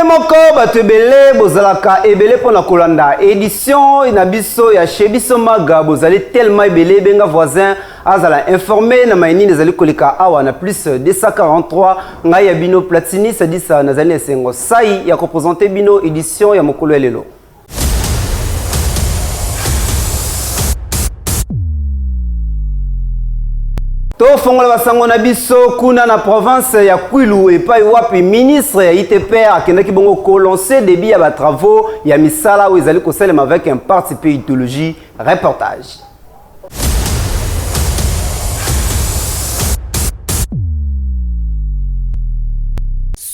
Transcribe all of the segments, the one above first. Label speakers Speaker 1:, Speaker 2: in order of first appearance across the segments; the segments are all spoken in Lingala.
Speaker 1: Ndenge moko bato ebele bozalaka ebele mpo na kolanda edition na biso ya chez biso maga. Bozali tellement ebele, benga voisin azala informé na maye nini ezali koleka awa na plus 243. Ngai ya bino Platini Sadisa, nazali na esengo sai ya kopresente bino edition ya mokolo ya lelo. Tofongola basango na biso kuna na province ya Kwilu, epai wapi ministre ya ITPR akendaki bongo kolancer début ya batravaux ya misala oyo ezali kosalema avec un parti pe idéologie. Reportage.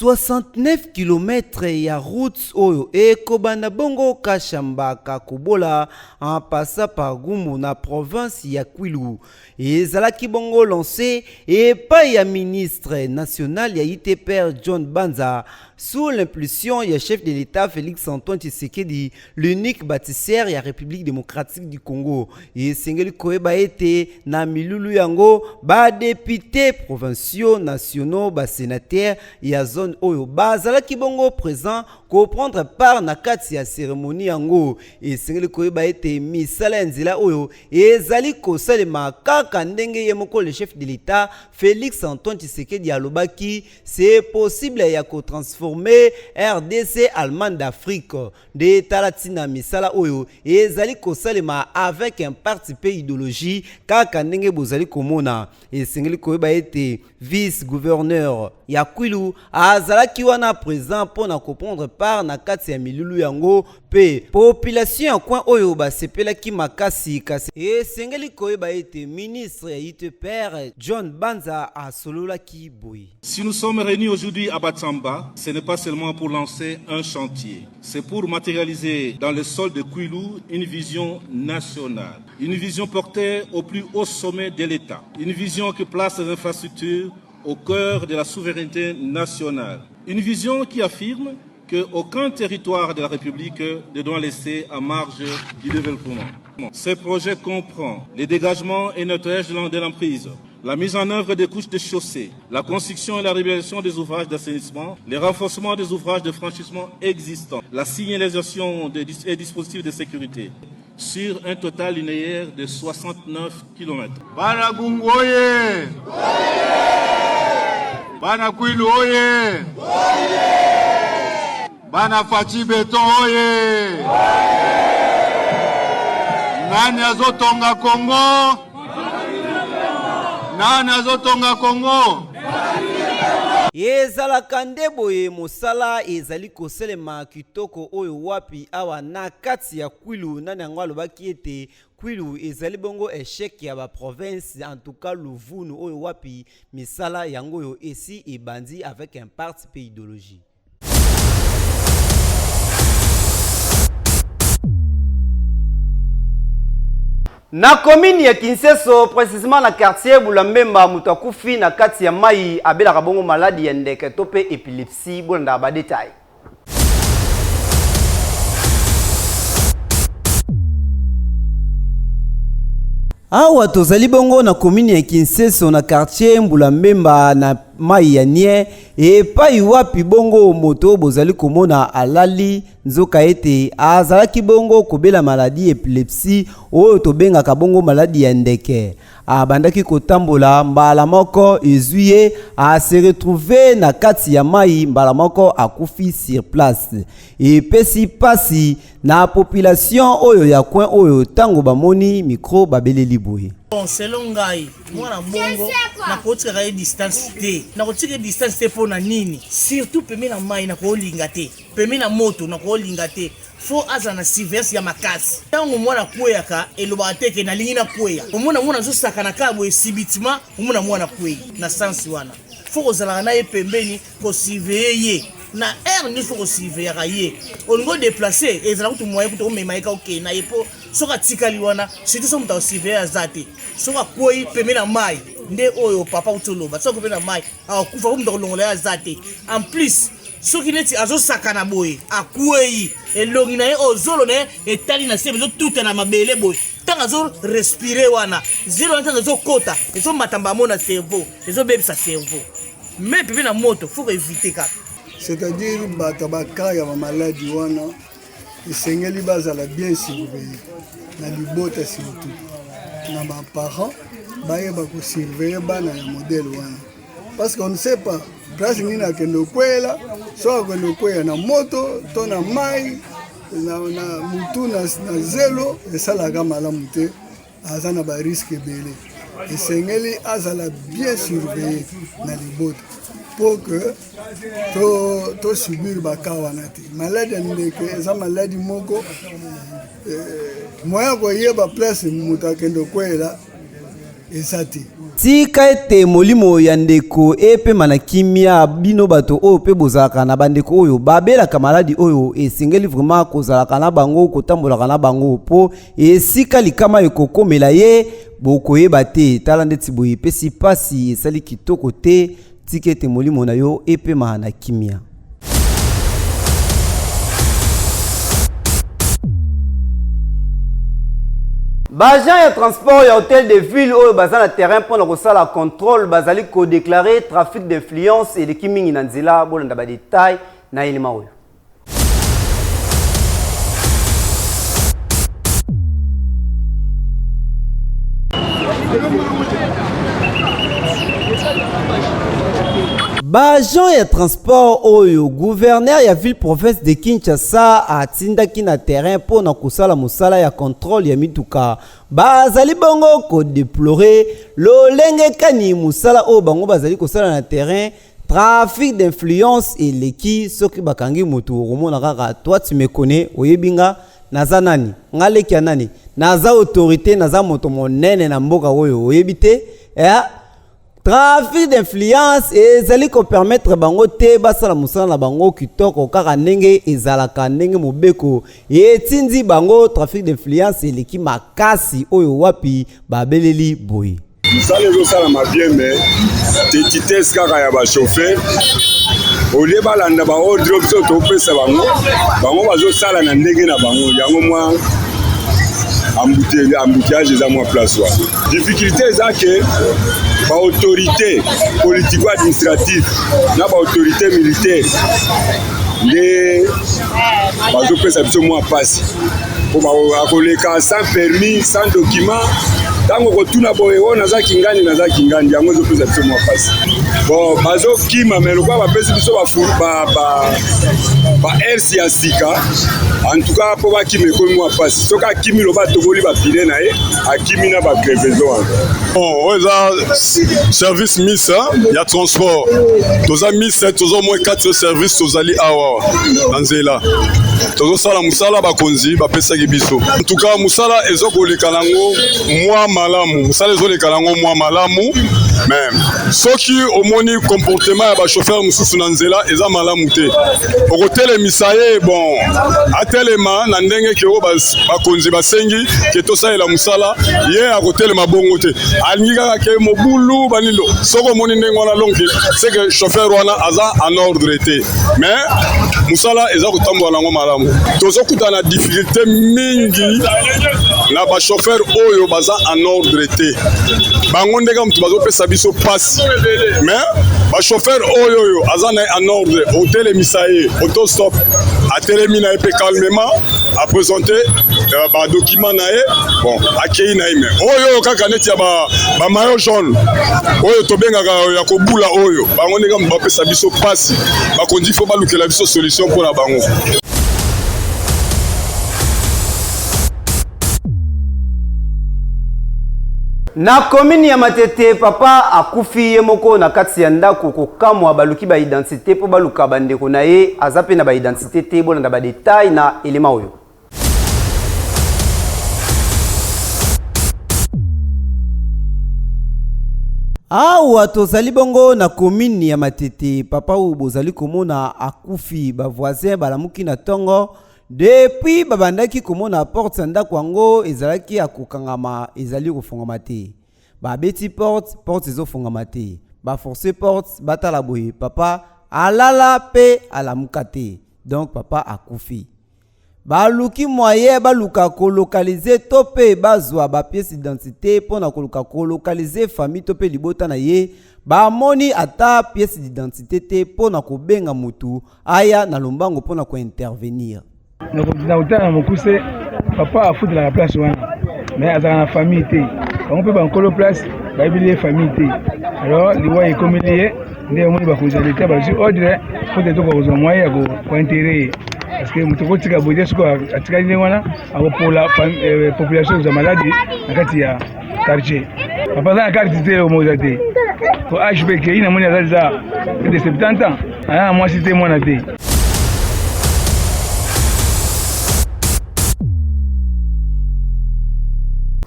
Speaker 1: 69 km ya route oyo ekobanda bongo Kashamba Kakobola en passant par Gumbu na province ya Kwilu ezalaki bongo lancé epai ya ministre national ya ITPR John Banza, sous l'impulsion ya chef de l'État Félix Antoine Tshisekedi, l'unique bâtisseur ya République démocratique du Congo. Esengeli koyeba ete na milulu yango, badéputés provinciaux, nationaux, basénateur ya zone oyo bazalaki bongo présent koprendre part na kati ya cérémonie yango. Esengeli koyeba ete misala ya nzela oyo ezali kosalema kaka ndenge ye moko le chef de l'État Félix Antoine Tshisekedi alobaki, c'est possible ya kotransformer RDC Allemagne d'Afrique. Nde tala ntina misala oyo ezali kosalema avec un parti mpe idéologie kaka ndenge bozali komona. Esengeli koyeba ete vice gouverneur ya Kwilu azalaki wana présent mpo na koprendre part na kati ya milulu yango, mpe population ya coin oyo basepelaki makasi. Kasi esengeli koyeba ete ministre ya ITPR John Banza asololaki boye.
Speaker 2: Si nous sommes réunis aujourd'hui à Batsamba, ce n'est pas seulement pour lancer un chantier, c'est pour matérialiser dans le sol de Kwilu une vision nationale, une vision portée au plus haut sommet de l'État, une vision qui place les infrastructures au cœur de la souveraineté nationale, une vision qui affirme qu'aucun territoire de la République ne doit laisser à marge du développement. Ce projet comprend les dégagements et nettoyage de l'emprise, la mise en œuvre des couches de chaussées, la construction et la réalisation des ouvrages d'assainissement, le renforcement des ouvrages de franchissement existants, la signalisation des dispositifs de sécurité sur un total linéaire de 69 km.
Speaker 3: Bana Gungu oye! Bana Kwilu oye! Bana Fatshi Béton oye! Nani azotonga Congo? Nani azotonga Congo?
Speaker 1: Ezalaka nde boye, mosala ezali kosalema kitoko oyo wapi awa na kati ya Kwilu. Nani yango alobaki ete Kwilu ezali bongo échec ya baprovince? En tout cas luvunu oyo wapi misala yango oyo esi ebandi avec un parti mpe idéologie. Na commune ya Kinseso, précisément na quartier Bulambemba, moto akufi na kati ya mai, abelaka bongo maladi ya ndeke to mpe épilepsie. Bolandaka badétail. Awa tozali bongo na commune ya Kinseso, na quartier Mbulambemba, na mai ya Nie, epai wapi bongo moto bozali komona alali. Nzoka ete azalaki bongo kobela maladi épilepsie oyo tobengaka bongo maladi ya ndeke. Abandaki kotambola, mbala moko ezwi ye, ase retrouve na kati ya mai, mbala moko akufi sur place. Epesi mpasi na population oyo ya coin oyo. Ntango bamoni micro, babeleli boye.
Speaker 4: Bon, selon ngai, mwana bongo nakotikaka ye distance te, nakotika ye distance te. Mpo na nini? Surtout pembe na mai nakolinga te, pembe na moto nakolinga te. Faut azala na surveillance ya makasi. Ntango mwana akweyaka, elobaka te ke nalingi nakweya. Omona mwana azosakana kaka boye, subitement omona mwana akwei. Na sens wana, faut kozalaka na ye pembeni, kosurveiller ye na heure nyonso. Kosurveillaka ye, olingi odéplacer, ezala kutu moyen kutu omema ye ka okende na ye, mpo soki atikali wana, surtout soki moto akosurveiller aza te, soki akwei pembe na mai nde oyo papa kuti oloba, soki pembe na mai akufa, po moto akolongola ye aza te. En plus, soki neti azosakana boye, akwei, elongi na ye oyo, zolo na ye etali na se, ezotuta na mabele boye. Ntango azorespirer wana, zelo wana ntango ezokota, ezomata mbamo na cerveau, ezobebisa cerveau. Mais pembe na moto, faut koéviter kaka.
Speaker 5: C'est-à-dire bato ya baka ya bamaladi wana esengeli bazala bien surveille na libota, surtout na baparent bayeba kosurveille bana ya modèle wana, parce qu'on ne sait pas place nini akende okweyela. So akende okweya na moto to na mai na mutu na zelo, esalaka malamu te, aza na barisque ebele. Esengeli azala bien surveillé na libota mpo ke tosubir baka wana te. Maladi ya ndeke eza maladi moko moyen koyeba place moto akende okweyela eza te.
Speaker 1: Tika ete molimo ya ndeko epema na kimia. Bino bato oyo mpe bozalaka na bandeko oyo babelaka maladi oyo, esengeli vraiment kozalaka na bango, kotambolaka na bango, mpo esika likama ekokomela ye bokoyeba te. Tala ndeti boye epesi mpasi, esali kitoko te. Tika ete molimo na yo epema na kimia. Baagent ya transport ya hôtel de ville oyo baza na terrain mpona kosala contrôle bazali kodéclarer trafic d'influence eleki mingi na nzela. Bolanda badetail na elema oyo. Baagent ya transport oyo gouverneur ya ville province de Kinshasa atindaki na terrain mpo na kosala mosala ya contrôle ya mituka bazali bongo kodéplorer lolenge kani mosala oyo bango bazali kosala na terrain. Trafic d'influence eleki. Soki bakangi motu, okomona kaka: "Toi, tu me connais, oyebi nga naza nani, nga leki ya nani, naza autorité, naza moto monene na mboka oyo, oyebi te." Eh? Trafic d'influence ezali kopermettre bango te basala mosala na bango kitoko kaka ndenge ezalaka, ndenge mobeko etindi bango. Trafic d'influence eleki makasi oyo wapi babeleli boye.
Speaker 6: Mosala ezosalama bien, mais petitesse kaka ya bachauffeur. Au lieu balanda baordre biso topesa bango, bango bazosala na ndenge na bango. Yango mwa embouteillage eza mwa place wana. Difficulté eza ke baautorité politico-administrative na baautorité militaire nde bazopesa biso mwa mpasi, mpo akoleka sans permis, sans document. Ntango kotuna boye: "Oyo naza kingandi, naza kingandi." Yango ezopesa biso mwa mpasi. Bon, bazokima, mais lokola bapesi biso ba-aires ya sika, en tout cas mpo bakima ekomi mwa mpasi. Soki akimi, loba atoboli bapine na ye, akimi na bacrevaison wana.
Speaker 7: Bon, oyo eza service mis ya transport. Toza mis, toza moins 4 service. Tozali awa na nzela, tozosala mosala bakonzi bapesaki biso. En tout cas, mosala eza koleka nango mwa malamu, mosala ezoleka nango mwa malamu. Mais soki omoni comportement ya bachauffeur mosusu na nzela eza malamu te, okotelemisa ye, bon, atelema na ndenge ke oyo bakonzi basengi ke tosalela mosala, ye akotelema bongo te, alingi kaka ke mobulu banindo. Soki omoni ndenge wana, donc c'est que chauffeur wana aza en ordre te. Mais mosala eza kotambola nango malamu. Tozokutana na difficulté mingi na bachauffeur oyo baza en ordre te. Bango ndenge moto bazopesa biso mpasi. Mais bachauffeur oyo aza na ye en ordre, otelemisa ye autostop, atelemi na ye mpe calmement, aprésente badocument na ye, bon, akei na ye. Mais oyo kaka neti ya bamaillot jaune oyo tobengaka ya kobula oyo, bango ndenge moto bapesa biso mpasi. Bakonzi faut balukela biso solution mpona bango.
Speaker 1: Na komini ya Matete, papa akufi ye moko na kati ya ndako. Kokamwa, baluki baidentité mpo baluka bandeko na ye, aza mpe na baidentité te. Bolanda badetail na elema oyo. Awa tozali bongo na komini ya Matete. Papa oyo bozali komona akufi, bavoisin balamuki na ntongo. Depuis babandaki komona porte ya ndako yango ezalaki ya kokangama, ezali kofungama te. Babeti porte, porte ezofungama te. Baforce porte, batala boye, papa alala mpe alamuka te. Donc papa akufi. Baluki moyen baluka ko localiser to pe bazwa ba pièces d'identité mpo na koluka ko localiser famille to pe libota na ye, bamoni ata pièce d'identité te mpo na kobenga mutu aya na lombango mpo na ko intervenir.
Speaker 8: Na kotala na mokuse, papa afutelaka place wana mais azalaka na famille te, bango mpe bankolo place bayebeli ye famille te, alors liwa ekomeli ye. Nde omoni bakonzi ya leta bazwi ordre mpo te tokoka kozwa moyen ya kointere ye, parce que moto okotika boye te, soki atikali ndenge wana akopola eh, population ekozwa maladi na kati ya quartier. Papa aza na carte te, eloko moko eza te, po age mpe ekei, namoni aza deja plus de 70 ans, aza na mwasi te, mwana te.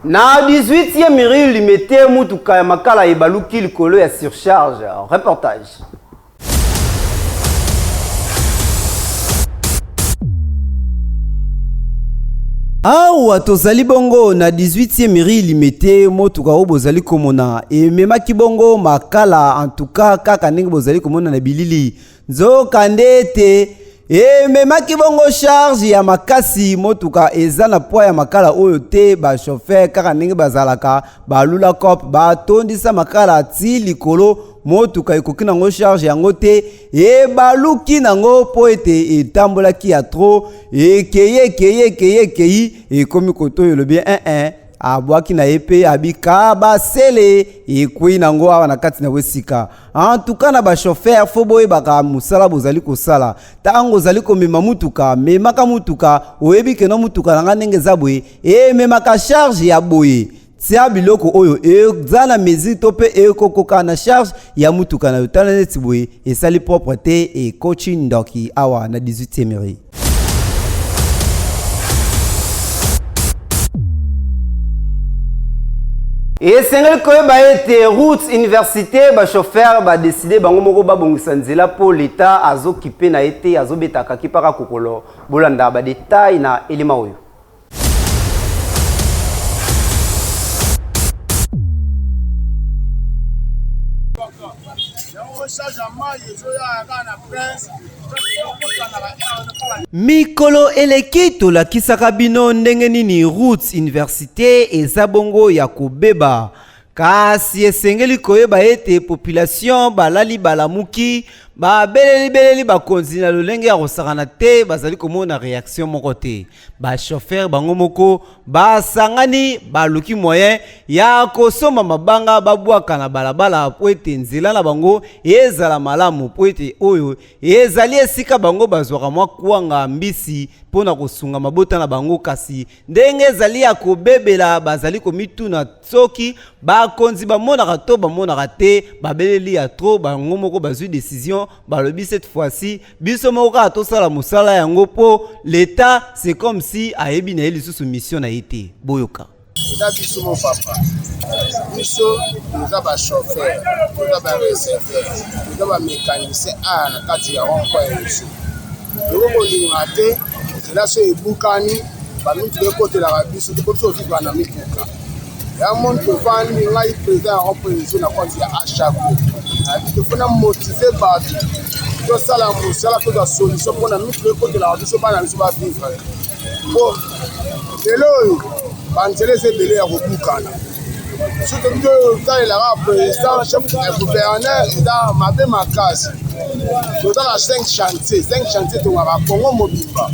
Speaker 1: Na 18e rue Limete, mutuka ya makala ebaluki likolo ya surcharge. Reportage. Awa tozali bongo na 18e rue Limete, motuka oyo bozali komona ememaki bongo makala, en tout cas kaka ndenge bozali komona na bilili. Nzokande ete ememaki bongo charge ya makasi, motuka eza na poids ya makala oyo te. Ba chauffeur kaka ndenge bazalaka balula cop, batondisa makala ti likolo, motuka ekoki nango charge yango te, ebaluki nango mpo ete etambolaki ya trop, ekei ekei ekei ekei ekomi koto oyo elobi 1 1 abwaki na ye mpe abika basele ekwei nango awa na kati na esika. En tout cas na ba chauffeur fo boyebaka mosala bozali kosala. Ntango ozali komema mutuka, memaka mutuka oyebi keno mutuka na nga ndenge eza boye ememaka charge ya boye, tia biloko oyo eza na mesure to mpe ekokoka na charge ya mutuka na yo. Tala neti boye esali propre te, ekoti ndoki awa na 18e rue. Esengeli koyeba ete route université ba chauffeur badeside bango moko babongisa nzela mpo leta azokipe na ye te, azobetaka kipaka kokolo. Bolanda badetail na elema oyo. Mikolo eleki tolakisaka bino ndenge nini route université eza bongo ya kobeba, kasi esengeli koyeba ete population balali balamuki, babeleli-beleli bakonzi na lolenge ya kosakana te, bazali komona reaction moko te. Ba chauffeur bango moko basangani baluki moyen ya kosomba mabanga babwaka na balabala po ete nzela na bango ezala malamu, po ete oyo ezali esika bango bazwaka mwa kwanga mbisi mpo na kosunga mabota na bango. Kasi ndenge ezali ya kobebela, bazali komituna soki bakonzi bamonaka to bamonaka te. Babeleli ya trop, bango moko bazwi décision, balobi cette fois-ci biso moko kaka tosala mosala yango, mpo l'État c'est comme si ayebi na ye lisusu mission na ye te. Boyoka.
Speaker 9: Eza biso mo papa, biso toza bachauffeur, toza bareceveur, toza bamécanicien awa na kati ya rond-point ya biso. Tokoki kolinga te nzela so ebukani, bamituka ekotelaka biso, tokoki biso kovivre na mituka ya moni. Tovandi, ngai président ya rond-point biso na compte ya Achako, nayebi te na motive bato tosala mosala, tozwa solution mpona mituka ekotelaka biso, bana biso bavivre. Po lelo oyo banzela eza ebele ya kobukana, soki totalelaka président chef ya gouverneur, eza mabe makasi. Toza na 5 chantier, 5 chantier tongaka Kongo mobimba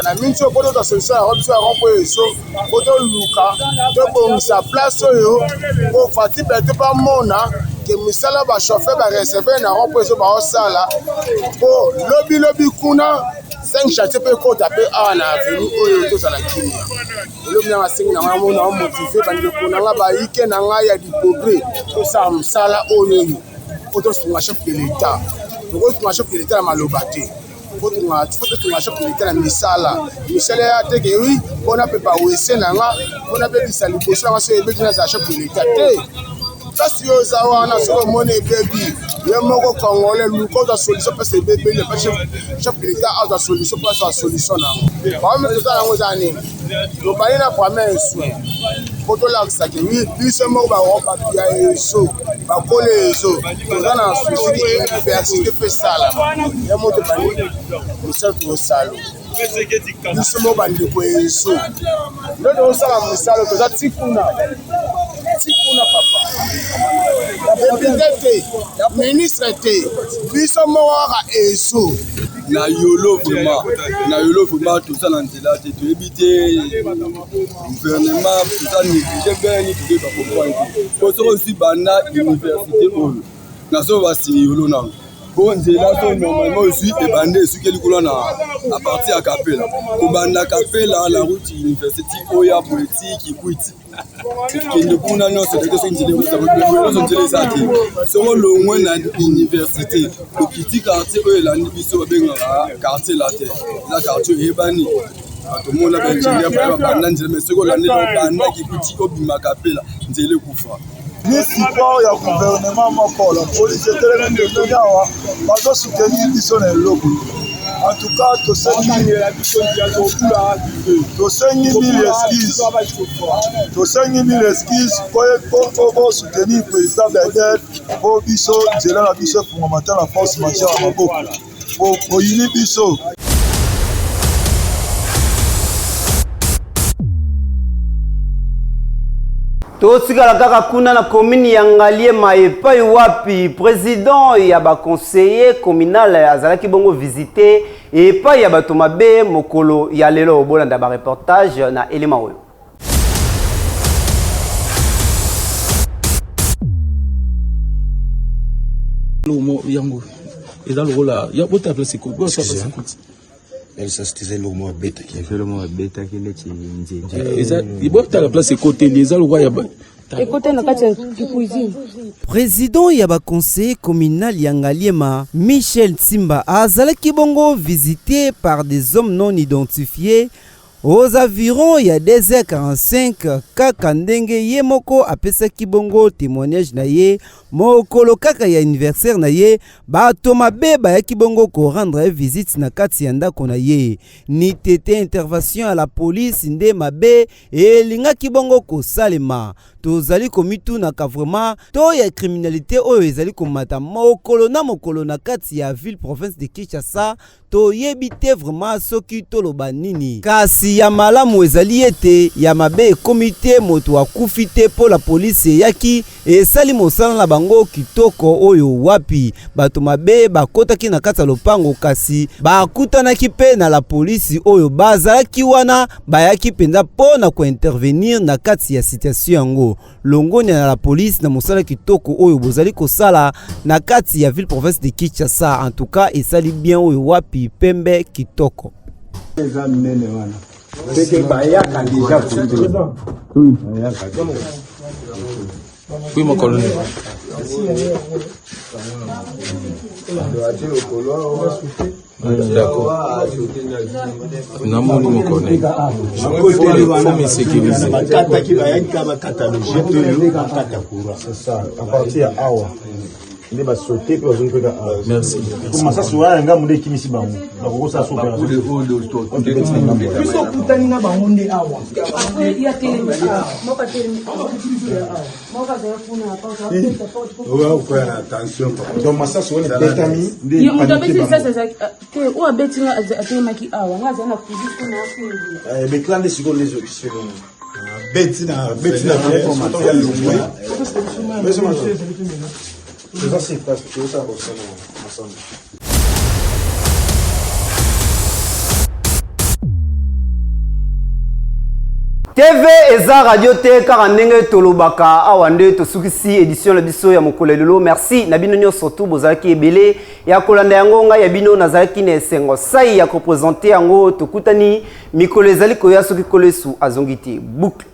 Speaker 9: na minti oyo, mpo tozwa solution yango biso ya rond-point eso, mpo toluka tobongisa place oyo, mpo Fatshi Béton bamona ke misala bachauffeur bareceveur na rond-point eso baosala, mpo lobilobi kuna 5 chantier mpe ekota mpe awa na avenue oyo, tozala kimia. Elobi nanga asengi na ngai mona motive bandeko na ngai bayike na ngai ya diprogrès, tosala mosala oyo oyo mpo tosunga chef de l'État. Tokosunga chef de l'État na maloba te, faut tosunga chef de l'État na misala. Misala ya teke wi mpona mpe bawese na nga, mpona bebisa liboso nanga so ebebi, nazala chef de l'État te. Place oyo oza wana, soki omoni ebebi, ye moko congolais luka ozwa solution. Mpesa ebebeli, chef de l'État azwa solution, mpo azwa solution nango. Baomi toza yango eza nini? Tobali na premier soin mpo tolakisaki wi biso moko bato ya ezo bakolo ezo toza na souci université mpe esalama ya moto bali mosala tozosala. Biso mo bandeko ya ezo nde tozosala mosala, toza ti kuna ti kuna papa. Depute te, ministre te, biso moko kaka ezo.
Speaker 7: Na yolo vraiment, na yolo vraiment, toza na nzela te, toyebi te gouvernement toza néglige beni, tokoki bacomprendre te. Po soki ozwi banda université oyo nazo basini yolo nano po nzela so normalement ozwi ebanda esukeli kuna na a partir ya Kapela, kobanda Kapela na route université oya boye ti Kikwiti, kende kuna nyonso teke. Soki nzela nyonso, nzela eza te. Soki olongwe na université, okiti quartier oyo elandi biso, babengaka quartier latin, eza quartier oyebani, bato mona baingénieur baya babanda nzela. Mais soki olandi obanda Kikwiti, obima Kapela, nzela ekufa.
Speaker 5: Ni support ya gouvernement moko, la police etelemi pembeni awa, bazosoutenir biso na eloko. En tout cas, tosengi mille excuse, tosengi mille excuse po bosoutenir président Bedel, po biso nzela na biso efungwama ta na force majeure ya maboko po boyini biso.
Speaker 1: Totikala kaka kuna na commune ya Ngaliema, epai wapi président ya baconseiller communal azalaki bongo visite epai ya bato mabe mokolo ya lelo. Bolanda bareportage na elema oyo.
Speaker 10: Yango eza lokola ya bota place ekoti.
Speaker 11: Abetaki neti nzete.
Speaker 10: Eza botala place ekoteli, eza lokola ya
Speaker 12: ekota na kati ya cuisine.
Speaker 1: Président ya baconseiller communal ya Ngaliema, Michel Nsimba, azalaki bongo visité par des hommes non identifiés aux environs ya 2h45, kaka ndenge ye moko apesaki bongo témoignage na ye mokolo kaka ya anniversaire na ye. Bato mabe bayaki bongo korendre visite na kati ya ndako na ye. Ni tete intervention ya la police nde mabe elingaki bongo kosalema. Tozali komitunaka vraiment to ya criminalité oyo ezali komata mokolo na mokolo na kati ya ville province de Kinshasa. Toyebi te vraiment soki toloba nini, kasi ya malamu ezali ete ya mabe ekomi te, moto akufi te, mpo la polisi eyaki, esali mosala na bango kitoko. Oyo wapi bato mabe bakotaki na kati ya lopango, kasi bakutanaki mpe na la polisi oyo bazalaki wana, bayaki mpenza mpo na kointervenir na kati ya situation yango. Longonya na la police na mosala kitoko oyo bozali kosala na kati ya ville province de Kinshasa. En tout cas, esali bien, oyo wapi pembe kitoko.
Speaker 6: Eza minene wana seke bayaka déjà kote, bayaka.
Speaker 10: Oui, mon colonel. D'accord. Namoni, mon colonel. Faut me sécuriser.
Speaker 6: Bakataki, bayaki kaka bakata logique oyo bakata courant.
Speaker 13: C'est ça, à partir ya awa nde basote mpe bazongi mpe awa.
Speaker 10: Merci.
Speaker 13: Masasi wana ngambo nde ekimisi bango, bakokosala so.
Speaker 4: Biso okutani na bango nde awa.
Speaker 12: Ya telemi moko, atelemi moko, azala kuna.
Speaker 13: Donc masasi wana ebetami nde.
Speaker 12: Moto abeti lisasi te, oyo abeti nga atelemaki awa, nga azali na cuisine kuna afungi.
Speaker 13: Bekla nde sikoyo nde ezokisi bongo beti na beti na ya longwe. Toza sur place, tozosala kosala ensemble.
Speaker 1: TV eza radio te, kaka ndenge tolobaka awa. Nde tosukisi édition na biso ya mokolo ya lelo. Merci na bino nyonso tu bozalaki ebele ya kolanda yango. Ngai ya bino nazalaki na esengo sai ya kopresente yango. Tokutani mikolo ezali koya soki Nkolo Yesu azongi te. Boucle.